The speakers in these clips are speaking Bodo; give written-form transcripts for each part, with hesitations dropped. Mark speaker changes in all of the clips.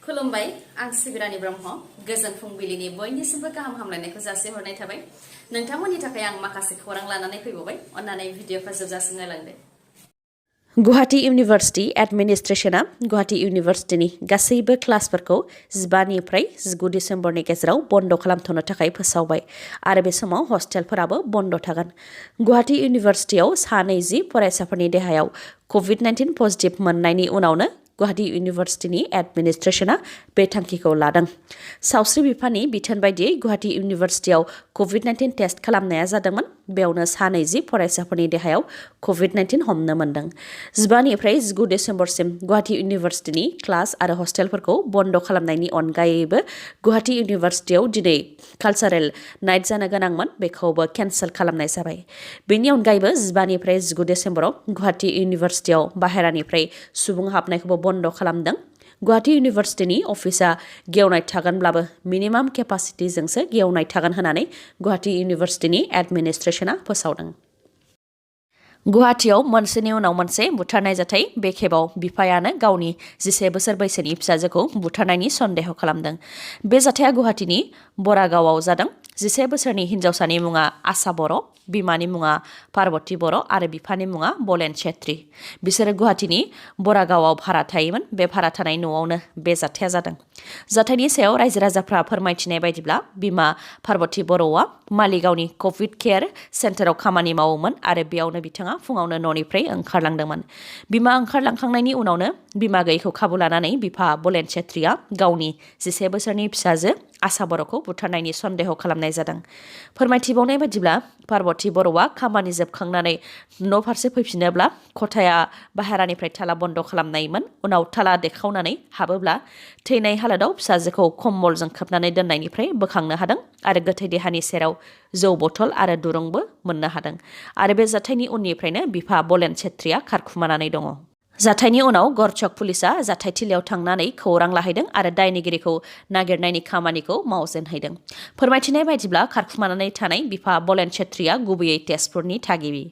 Speaker 1: खुलुमबाय आं सिबिरानि ब्रह्म गोजोन फुंबिलिनि बयनिसिमबो गाहाम हामलायनायखौ जासिहरनाय थाबाय नोंथांमोननि थाखाय आं माखासे खौरां लानानै फैबावबाय अन्नानै भिडिअखौ जोबजासिम नायलांदो गुवाहाटी इउनिभार्सिटी एडमिनिस्ट्रेशना गुवाहाटी इउनिभार्सिटीनि गासैबो क्लासफोरखौ 15 निफ्राय 19 डिसेम्बरनि गेजेराव बन्द खालामथ'नो थाखाय फोसावबाय आरो बे समाव हस्टेलफोराबो बन्द थागोन गुवाहाटी इउनिभार्सिटीयाव 220 फरायसाफोरनि देहायाव COVID-19 पजिटिभ मोननायनि उनावनो गुवाहाटी इउनिभार्सिटीनि एडमिनिस्ट्रेशना बे थांखिखौ लादों सावस्रि बिफाननि बिथोन बायदियै गुवाहाटी इउनिभार्सिटीयाव COVID-19 टेस्ट खालामनाया जादोंमोन बेयावनो 220 फरायसाफोरनि देहायाव COVID-19 हमनो मोन्दों 15 निफ्राय 19 डिसेम्बरसिम गुवाहाटी इउनिभार्सिटीनि क्लास आरो हस्टेलफोरखौ बन्द खालामनायनि अनगायैबो गुवाहाटी इउनिभार्सिटीयाव दिनै कालचारेल नाइट जानो गोनांमोन बेखौबो केन्सेल खालामनाय जाबाय बेनि अनगायैबो 15 निफ्राय 19 डिसेम्बराव गुवाहाटी इउनिभार्सिटीयाव बाहेरानिफ्राय सुबुं हाबनायखौबो बन्द खालामदों गुवाहाटी इउनिभार्सिटीनि अफिसा गेवनाय थागोनब्लाबो मिनिमाम केपासिटिजोंसो गेवनाय थागोन होननानै गुवाहाटी इउनिभार्सिटीनि एडमिनिस्ट्रेशना फोसावदों गुवाहाटीयाव मोनसेनि उनाव मोनसे बुथारनाय जाथाय बे खेबाव बिफायानो गावनि 11 बोसोर बैसोनि फिसाजोखौ बुथारनायनि सन्देह खालामदों बे जाथाया गुवाहाटीनि बरागावआव जादों 11 बोसोरनि हिन्जावसानि मुङा आशा बर' बिमानि मुङा पार्वती बर' आरो बिफानि मुङा बलेन छेत्री बिसोरो गुवाहाटीनि बरागावआव भारा थायोमोन बे भारा थानाय न'आवनो बे जाथाया जादों जाथायनि सायाव रायजो राजाफ्रा फोरमायथिनाय बायदिब्ला बिमा पार्वती बर'आ मालिगावनि कोविड केयार सेन्टाराव खामानि मावोमोन आरो बेयावनो बिथाङा फुङावनो न'निफ्राय ओंखारलांदोंमोन बिमा ओंखारलांखांनायनि उनावनो बिमा गैयैखौ खाबु लानानै बिफा बलेन छेत्रीया गावनि 11 बोसोरनि फिसाजो आशा बर'खौ बुथारनायनि सन्देह खालामनाय जादों फोरमायथिबावनाय बायदिब्ला पार्वती बर'आ खामानि जोबखांनानै न' फारसे फैफिनोब्ला खथाया बाहेरानिफ्राय थाला बन्द खालामनायमोन उनाव थाला देखावनानै हाबोब्ला थैनाय हालोदाव फिसाजोखौ कम्बलजों खोबनानै दोननायनिफ्राय बोखांनो हादों आरो गोथै देहानि सेराव जौ बथल आरो दुरुंबो मोननो हादों आरो बे जाथायनि उननिफ्रायनो बिफा बलेन छेत्रीया खारखुमानानै दङ जाथायनि उनाव गरचक पुलिसा जाथायथिलियाव थांनानै खौरां लाहैदों आरो दायनिगिरिखौ नागिरनायनि खामानिखौ मावजेनहैदों फोरमायथिनाय बायदिब्ला खारखुमानानै थानाय बिफा बलेन छेत्रीया गुबैयै तेजपुरनि थागिबि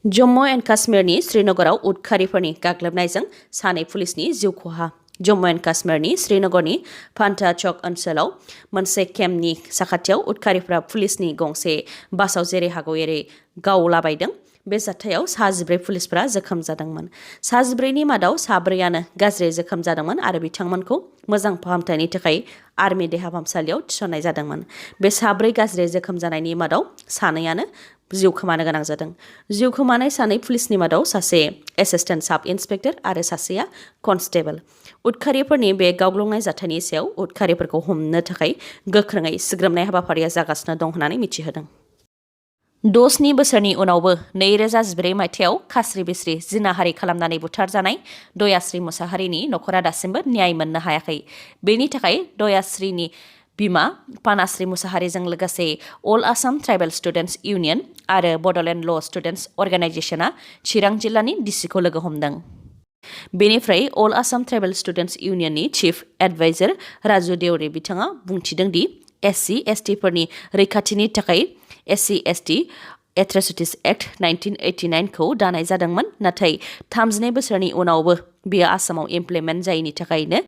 Speaker 1: जम्मु एन्ड काश्मीरनि श्रीनगराव उदखारिफोरनि गाग्लोबनायजों 2 पुलिसनि जिउ खहा जम्मु एन्ड काश्मीरनि श्रीनगरनि फान्टा चक ओनसोलाव मोनसे केम्पनि साखाथियाव उदखारिफोरा पुलिसनि गंसे बासाव जेरै हागौ एरै गावलाबायदों बे जाथायाव 14 पुलिसफोरा जोखोम जादोंमोन 14 नि मादाव 4 गाज्रि जोखोम जादोंमोन आरो बिथांमोनखौ मोजां फाहामथायनि थाखाय आर्मि देहा फाहामसालियाव थिसननाय जादोंमोन बे 4 गाज्रि जोखोम जानायनि मादाव 2 जिउ खोमानो गोनां जादों जिउ खोमानाय 2 पुलिसनि मादाव सासे एसिस्टेन्ट साब इन्सपेक्टर आरो सासेया कनस्टेबल उदखारिफोरनि बे गावग्लुंनाय जाथायनि सायाव उदखारिफोरखौ हमनो थाखाय गोख्रोङै सिग्रोमनाय हाबाफारिया जागासिनो दं होननानै मिथिहोदों 7 बोसोरनि उनावबो 2014 मायथाइयाव खास्रि बिस्रि जिनाहारि खालामनानै बुथारजानाय दयाश्री मुसाहारिनि नखरा दासिमबो न्याय मोननो हायाखै बेनि थाखाय दयाश्रीनि बिमा पानाश्री मुसाहारिजों लोगोसे अल आसाम ट्राइबेल स्टुडेन्ट्स इउनियन आरो बड'लेण्ड ल' स्टुडेन्ट्स अर्गेनाइजेशना चिरां जिल्लानि डिसिखौ लोगो हमदों बेनिफ्राय अल आसाम ट्राइबेल स्टुडेन्ट्स इउनियननि चिफ एडभाइजार राजु देउरि बिथाङा बुंथिदों दि SC ST फोरनि रैखाथिनि थाखाय SC ST एट्रसिटिज एक्ट 1989 खौ दानाय जादोंमोन नाथाय 32 बोसोरनि उनावबो बेयो आसामाव इमप्लिमेन्ट जायैनि थाखायनो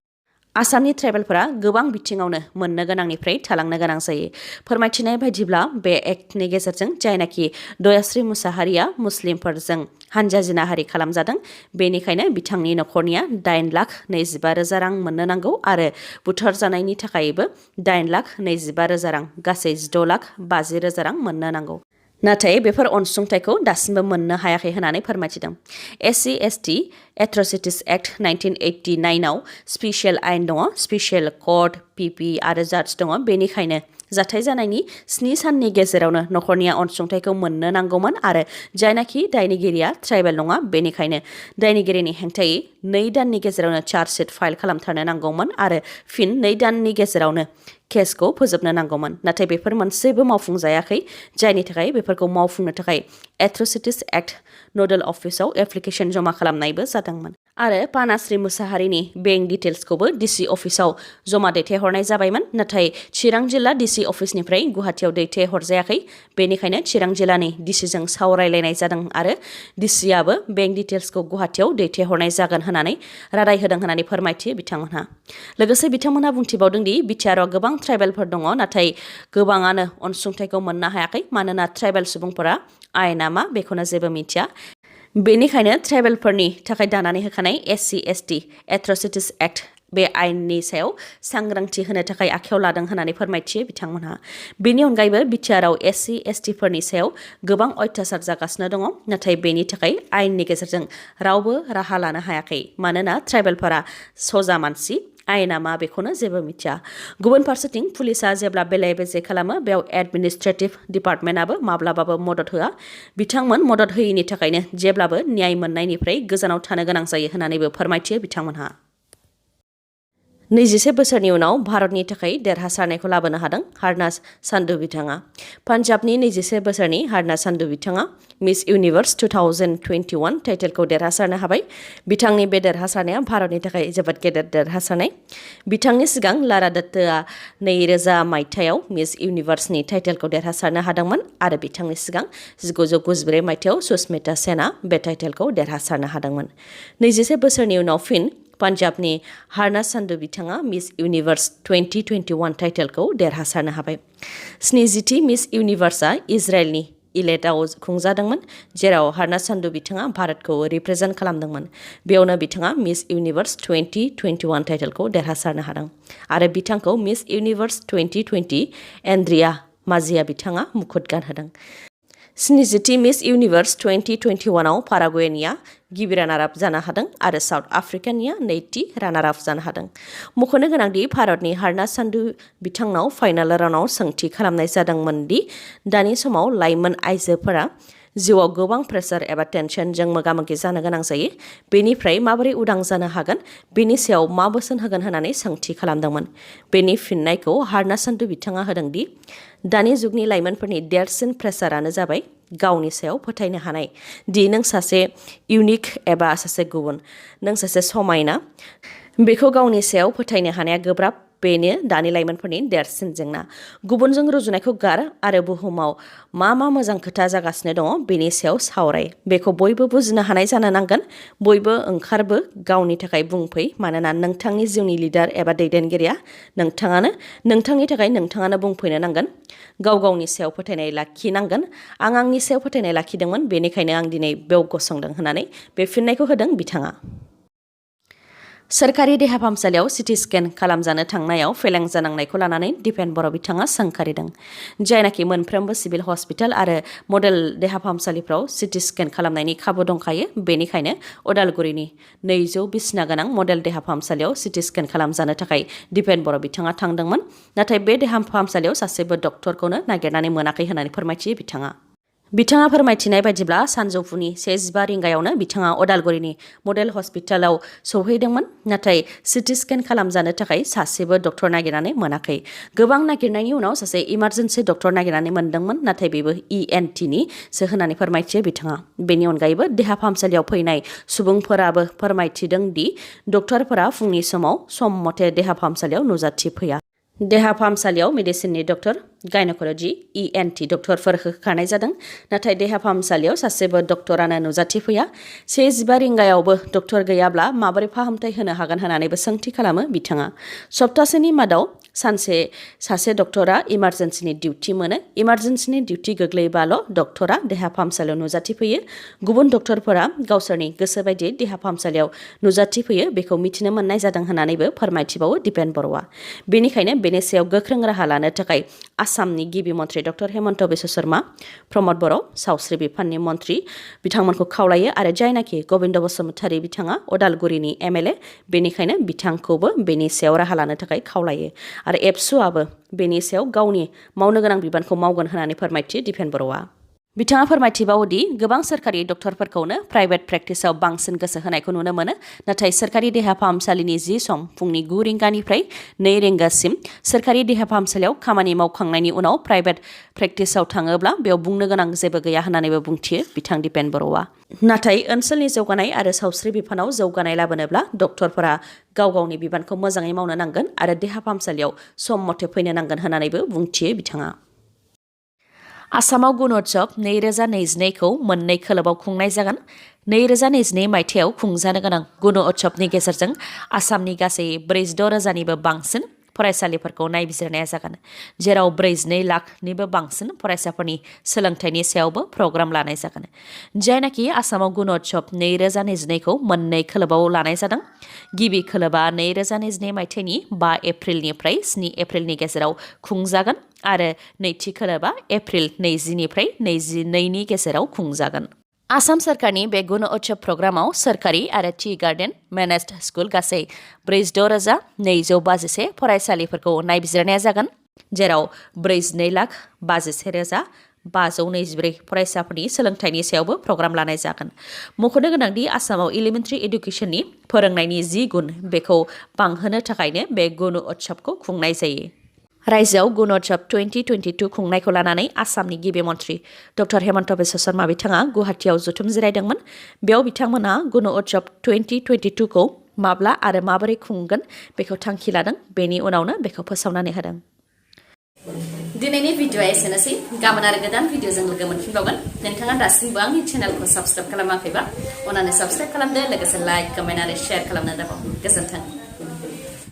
Speaker 1: आसामनि ट्राइबेलफोरा गोबां बिथिङावनो मोननो गोनांनिफ्राय थालांनो गोनां जायो फोरमायथिनाय बायदिब्ला बे एक्टनि गेजेरजों जायनाखि दयाश्री मुसाहारिया मुस्लिमफोरजों हानजा जिनाहारि खालामजादों बेनिखायनो बिथांनि नखरनिया 8,25,000 रां मोननो नांगौ आरो बुथारजानायनि थाखायबो 8,25,000 रां गासै 6,50,000 रां मोननो नांगौ नाथाय बेफोर अनसुंथाइखौ दासिमबो मोननो हायाखै होननानै फोरमायथिदों SC ST एट्रसिटिज एक्ट 1989 आव स्पेसियेल आयेन दङ स्पेसियेल कर्ट PP आरो जाज दङ बेनिखायनो जाथाय जानायनि 7 साननि गेजेरावनो नखरनिया अनसुंथाइखौ मोननो नांगौमोन आरो जायनाखि दायनिगिरिया ट्राइबेल नङा बेनिखायनो दायनिगिरिनि हेंथायै 2 दाननि गेजेरावनो चार्जशीट फाइल खालामथारनो नांगौमोन आरो फिन 2 दाननि गेजेरावनो केसखौ फोजोबनो नांगौमोन नाथाय बेफोर मोनसेबो मावफुंजायाखै जायनि थाखाय बेफोरखौ मावफुंनो थाखाय एट्रसिटिज एक्ट नोडेल अफिसाव एप्लिकेशन जमा खालामनायबो जादोंमोन आरो पानाश्री मुसाहारिनि बेंक डिटेल्सखौबो डिसि अफिसाव जमा दैथायहरनाय जाबायमोन नाथाय चिरां जिल्ला डिसि अफिसनिफ्राय गुवाहाटियाव दैथायहरजायाखै बेनिखायनो चिरां जिल्लानि डिसिजों सावरायलायनाय जादों आरो डिसिआबो बेंक डिटेल्सखौ गुवाहाटियाव दैथायहरनाय जागोन होननानै रादाय होदों होननानै फोरमायथियो बिथांमोनहा लोगोसे बिथांमोनहा बुंथिबावदों दि बिटिआरआव गोबां ट्राइबेलफोर दङ नाथाय गोबाङानो अनसुंथाइखौ मोननो हायाखै मानोना ट्राइबेल सुबुंफोरा आयेना मा बेखौनो जेबो मिथिया बेनिखायनो ट्राइबेलफोरनि थाखाय दानानै होखानाय SC/ST एट्रसिटिस एक्ट बे आयेननि सायाव सांग्रांथि होनो थाखाय आखायाव लादों होननानै फोरमायथियो बिथांमोनहा बेनि अनगायैबो बिटिआरआव SC/ST फोरनि सायाव गोबां अत्याचार जागासिनो दङ नाथाय बेनि थाखाय आयेननि गेजेरजों रावबो राहा लानो हायाखै मानोना ट्राइबेलफोरा सजा मानसि आयेना मा बेखौनो जेबो मिथिया गुबुन फारसेथिं पुलिसा जेब्ला बेले बेजे खालामो बेयाव एडमिनिस्ट्रेटिभ डिपार्टमेन्टआबो माब्लाबाबो मदद होआ बिथांमोन मदद होयैनि थाखायनो जेब्लाबो न्याय मोननायनिफ्राय गोजानाव थानो गोनां जायो होननानैबो फोरमायथियो बिथांमोनहा 21 बोसोरनि उनाव भारतनि थाखाय देरहासारनायखौ लाबोनो हादों हारनाज सान्धु बिथाङा पान्जाबनि 21 बोसोरनि हारनाज सान्धु बिथाङा मिस इउनिभार्स 2021 टाइटेलखौ देरहासारनो हाबाय बिथांनि बे देरहासारनाया भारतनि थाखाय जोबोद गेदेर देरहासारनाय बिथांनि सिगां लारा दत्तआ 2000 मायथाइयाव मिस इउनिभार्सनि टाइटेलखौ देरहासारनो हादोंमोन आरो बिथांनि सिगां 1994 मायथाइयाव सुस्मिता सेनआ बे टाइटेलखौ देरहासारनो हादोंमोन 21 बोसोरनि उनाव फिन पान्जाबनि हारनाज सान्धु बिथाङा मिस इउनिभार्स 2021 टाइटेलखौ देरहासारनो हाबाय 70थि मिस इउनिभार्सआ इजराइलनि इलेटआव खुंजादोंमोन जेराव हारनाज सान्धु बिथाङा भारतखौ रिप्रेजेन्ट खालामदोंमोन बेयावनो बिथाङा मिस इउनिभार्स 2021 टाइटेलखौ देरहासारनो हादों आरो बिथांखौ मिस इउनिभार्स 2020 एन्ड्रिया माजिया बिथाङा मुकुट गानहोदों 70थि मिस इउनिभार्स 2021आव पारागुवेनिया गिबि रानार आप जानो हादों आरो साउथ आफ्रिकानिया नैथि रानार आप जानो हादों मख'नो गोनांदि भारतनि हारनाज सान्धु बिथांनाव फाइनाल राउन्डआव सोंथि खालामनाय जादोंमोन दि दानि समाव लाइमोन आइजोफोरा जिउआव गोबां प्रेसार एबा टेनसनजों मोगा-मोगि जानो गोनां जायो बेनिफ्राय माबोरै उदां जानो हागोन बेनि सायाव मा बोसोन होगोन होननानै सोंथि खालामदोंमोन बेनि फिननायखौ हारनाज सान्धु बिथाङा होदों दि दानि जुगनि लाइमोनफोरनि देरसिन प्रेसारानो जाबाय गावनि सायाव फोथायनो हानाय दि नों सासे इउनिक एबा सासे गुबुन नों सासे समायना बेखौ गावनि सायाव फोथायनो हानाया गोब्राब बेनो दानि लाइमोनफोरनि देरसिन जेंना गुबुनजों रुजुनायखौ गार आरो बुहुमाव मा मोजां खोथा जागासिनो दङ बेनि सायाव सावराय बेखौ बयबो बुजिनो हानाय जानो नांगोन बयबो ओंखारबो गावनि थाखाय बुंफै मानोना नोंथांनि जिउनि लिडार एबा दैदेनगिरिया नोंथांनि थाखाय नोंथाङानो बुंफैनो नांगोन गावनि सायाव फोथायनाय लाखिनांगोन आंनि सायाव फोथायनाय लाखिदोंमोन बेनिखायनो आं दिनै बेयाव गसंदों होननानै बे फिननायखौ होदों बिथाङा सोरखारि देहा फाहामसालियाव सिटि स्केन खालामजानो थांनायाव फेलें जानांनायखौ लानानै दिपेन बर' बिथाङा सोंखारिदों जायनाखि मोनफ्रोमबो सिभिल हस्पिटाल आरो मडेल देहा फाहामसालिफ्राव सिटि स्केन खालामनायनि खाबु दंखायो बेनिखायनो उदालगुरिनि 200 बिसिना गोनां मडेल देहा फाहामसालियाव सिटि स्केन खालामजानो थाखाय दिपेन बर' बिथाङा थांदोंमोन नाथाय बे देहा फाहामसालियाव सासेबो डक्टरखौनो नागिरनानै मोनाखै होननानै फोरमायथियो बिथाङा फोरमायथिनाय बायदिब्ला सानजौफुनि 1:15 रिंगायावनो बिथाङा उदालगुरिनि मडेल हस्पिटालाव सौहैदोंमोन नाथाय सिटि स्केन खालामजानो थाखाय सासेबो डक्टर नागिरनानै मोनाखै गोबां नागिरनायनि उनाव सासे इमार्जेन्सि डक्टर नागिरनानै मोनदोंमोन नाथाय बेबो ENT-निसो होननानै फोरमायथियो बिथाङा बेनि अनगायैबो देहा फाहामसालियाव फैनाय सुबुंफोराबो फोरमायथिदों दि डक्टरफोरा फुंनि समाव सम मथे देहा फाहामसालियाव नुजाथिफैया देहा फाहामसालियाव मेडिसिननि डक्टर गायन'कल'जि ENT डक्टरफोर होखानाय जादों नाथाय देहा फाहामसालियाव सासेबो डक्टरानो नुजाथिफैया 1:15 रिंगायावबो डक्टर गैयाब्ला माबोरै फाहामथाय होनो हागोन होननानैबो सोंथि खालामो बिथाङा सप्तासेनि मादाव सासे डक्टरा इमार्जेन्सिनि डिउटि मोनो इमार्जेन्सिनि डिउटि गोग्लैबाल' डक्टरा देहा फाहामसालियाव नुजाथिफैयो गुबुन डक्टरफोरा गावसोरनि गोसो बायदियै देहा फाहामसालियाव नुजाथिफैयो बेखौ मिथिनो मोननाय जादों होननानैबो फोरमायथिबावो दिपेन बर'आ बेनिखायनो बेनि सायाव गोख्रों राहा लानो थाखाय आसामनि गिबि मन्थ्रि डक्टर हेमन्त बिश्व शर्मा प्रमद बर' सावस्रि बिफाननि मन्थ्रि बिथांमोनखौ खावलायो आरो जायनाखि गबिन्द बसुमतारी बिथाङा उदालगुरिनि MLA बेनिखायनो बिथांखौबो बेनि सायाव राहा लानो थाखाय खावलायो आरो एबसुआबो बेनि सायाव गावनि मावनो गोनां बिबानखौ मावगोन होननानै फोरमायथियो दिपेन बर'आ बिथाङा फोरमायथिबावोदि गोबां सोरखारि डक्टरफोरखौनो प्राइभेट प्रेक्टिसाव बांसिन गोसो होनायखौ नुनो मोनो नाथाय सोरखारि देहा फाहामसालिनि जि सम फुंनि 9 रिंगानिफ्राय 2 रिंगासिम सोरखारि देहा फाहामसालियाव खामानि मावखांनायनि उनाव प्राइभेट प्रेक्टिसाव थाङोब्ला बेयाव बुंनो गोनां जेबो गैया होननानैबो बुंथियो बिथां दिपेन बर'आ नाथाय ओनसोलनि जौगानाय आरो सावस्रि बिफानाव जौगानाय लाबोनोब्ला डक्टरफोरा गाव गावनि बिबानखौ मोजाङै मावनो नांगोन आरो देहा फाहामसालियाव सम मथे फैनो नांगोन होननानैबो बुंथियो बिथाङा आसामाव गुणोत्सव 2022 खौ मोननै खोलोबाव खुंनाय जागोन 2022 मायथाइयाव खुंजानो गोनां गुणोत्सवनि गेजेरजों आसामनि गासै 46,000निबो बांसिन फरायसालिफोरखौ नायबिजिरनाया जागोन जेराव 42 लाखनिबो बांसिन फरायसाफोरनि सोलोंथाइनि सायावबो प्रग्राम लानाय जागोन जायनाखि आसामाव गुणोत्सव 2022 खौ मोननै खोलोबाव लानाय जादों गिबि खोलोबा 2022 मायथाइनि 5 एप्रिलनिफ्राय 7 एप्रिलनि गेजेराव खुंजागोन आरो नैथि खोलोबा एप्रिल 20 निफ्राय 22 गेजेराव खुंजागोन आसाम सरकारनि बे गुणोत्सव प्रग्रामाव सोरखारि आरो टि गार्डेन मेनेज्ड स्कुल गासै 46,251 फरायसालिफोरखौ नायबिजिरनाया जागोन जेराव 42,51,524 फरायसाफोरनि सोलोंथाइनि सायावबो प्रग्राम लानाय जागोन मख'नो गोनांदि आसामाव एलिमेन्टारि एडुकेसननि फोरोंनायनि 10 गुन बेखौ बांहोनो थाखायनो बे गुणोत्सवखौ खुंनाय जायो रायजोआव गुणोत्सव 2022 खुंनायखौ लानानै आसामनि गिबि मन्थ्रि डक्टर हेमन्त बिश्व शर्मा बिथाङा गुवाहाटीयाव जथुम जिरायदोंमोन बेयाव बिथांमोना गुणोत्सव 2022 खौ माब्ला आरो माबोरै खुंगोन बेखौ थांखि लादों बेनि उनावनो बेखौ फोसावनानै होदों दिनैनि भिडिअआ एसेनोसै गाबोन आरो गोदान भिडिअजों लोगो मोनफिनबावगोन नोंथाङा दासिमबो आंनि चेनेलखौ साबस्क्राइब खालामाखैबा अन्नानै साबस्क्राइब खालामदो लोगोसे लाइक कमेन्ट आरो शेयार खालामनो दाबाव गोजोन्थों